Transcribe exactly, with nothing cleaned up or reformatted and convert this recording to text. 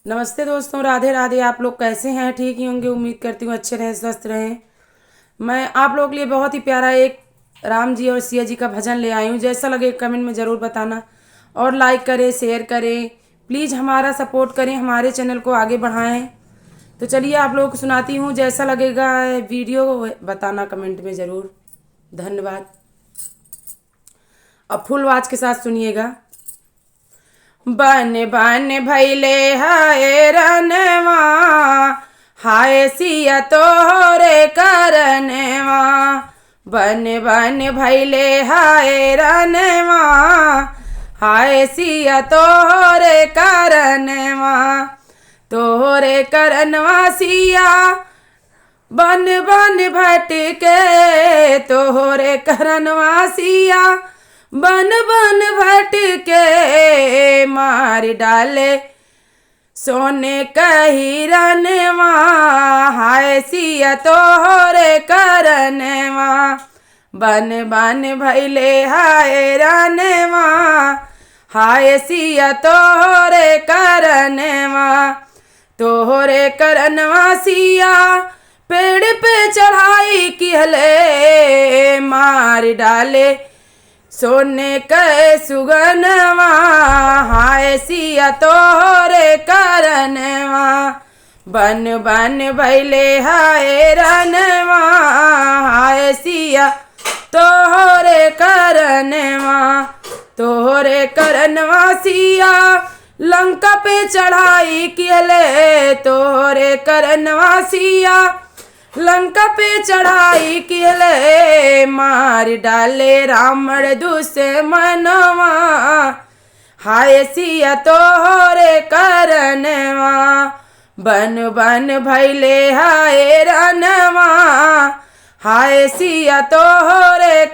नमस्ते दोस्तों, राधे राधे। आप लोग कैसे हैं? ठीक ही होंगे, उम्मीद करती हूँ अच्छे रहें, स्वस्थ रहें। मैं आप लोग के लिए बहुत ही प्यारा एक राम जी और सिया जी का भजन ले आई हूँ। जैसा लगे कमेंट में ज़रूर बताना और लाइक करें, शेयर करें। प्लीज हमारा सपोर्ट करें, हमारे चैनल को आगे बढ़ाएं। तो चलिए आप लोगों को सुनाती हूँ, जैसा लगेगा वीडियो बताना कमेंट में ज़रूर। धन्यवाद। अब फुल आवाज के साथ सुनिएगा। बन बन भैले हाय रनवा, हाय सिया तोहरे करनवा। बन बन भैले हाय रनवा, हाय सिया तोहरे करनवा। तोहरे करनवा सिया बन बन भटके, तोहरे करनवा सिया बन बन भटके। मार डाले सोने कही रनवा, हाय सिया तोहरे करनवा। बन बन भैले हाय रनवा, हाय सिया तोहरे करनवा। तोहरे करनवा सिया पेड़ पे चढ़ाई किहले, मार डाले सोने के सुगनवा। हाय सिया तोहरे करनवा, बन बन भैले हाय रनवा। हाय सिया तोहरे करनवा, तोहरे करनवा सिया लंका पे चढ़ाई किहले। तोहरे करनवा सिया लंका पे चढ़ाई किहले, मार डाले रावण दुश्मनवा। हाय सिया तोहरे करनवा, बन बन भैले हाय रनवा। हाय सिया तोहरे